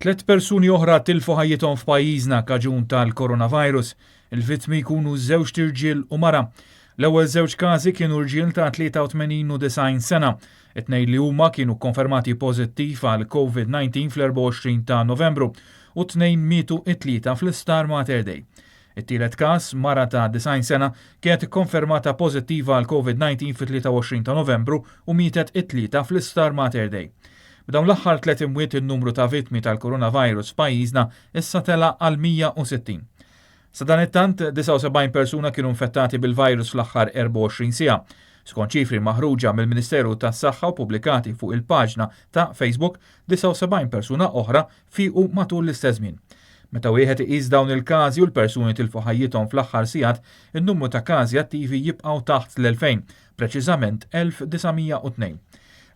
Tliet persuni oħra tilfu ħajjithom f'pajjiżna kaġun tal-coronavirus. Il-vittmi jkunu żewġt irġiel u mara. L-ewwel żewġ każi kienu rġiel ta' 83 u 90 sena. It-tnejn li huma kienu konfermati pożittiv għal COVID-19 fl-24 ta' Novembru u t-tnejn mietu it-Tlieta fl-Isptar Mater Dei. It-tielet każ, mara ta' 90 sena, kienet ikkonfermata pożittiva għal COVID-19 fit-23 ta' Novembru u mietet it-Tlieta fl-Isptar Mater Dei. B'dawn l-aħħar tliet imwiet in-numru ta' vittmi tal-coronavirus f'pajjiżna issa tela' għal 160. Sadanittant, 79 persuna kienu infettati bil-virus fl-aħħar 24 siegħa. Skont ċifri maħruġa mill-Ministeru tas-Saħħa u pubblikati fuq il-paġna ta' Facebook, 79 persuna oħra fiequ matul l-istess żmien. Meta wieħed iqis dawn il-każi u l-persuni tilfu ħajjithom fl-aħħar sigħat, in-numru ta' każi attivi jibqgħu taħt l-2000, preċiżament 1902.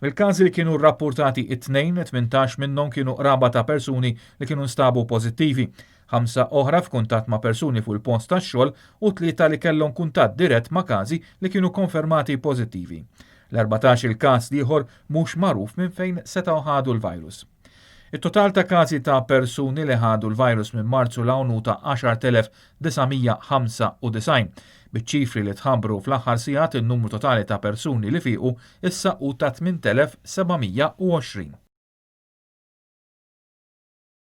Mill-każi li kienu rrappurtati it-Tnejn, 18 minnhom kienu qraba ta' persuni li kienu nstabu pożittivi, ħamsa oħra f'kuntatt ma' persuni fuq il-post tax-xogħol u tlieta li kellhom kuntatt dirett ma' każi li kienu konfermati pożittivi. L-14 il-każ l-ieħor mhux magħruf minn fejn setgħu ħadu l-virus. It-total ta' każi ta' persuni li ħadu l-virus minn Marzu 'l hawn hu ta' 10,995. Biċ-ċifri li tħabbru fl-aħħar sigħat in-numru totali ta' persuni li fiequ issa hu ta' 8,720.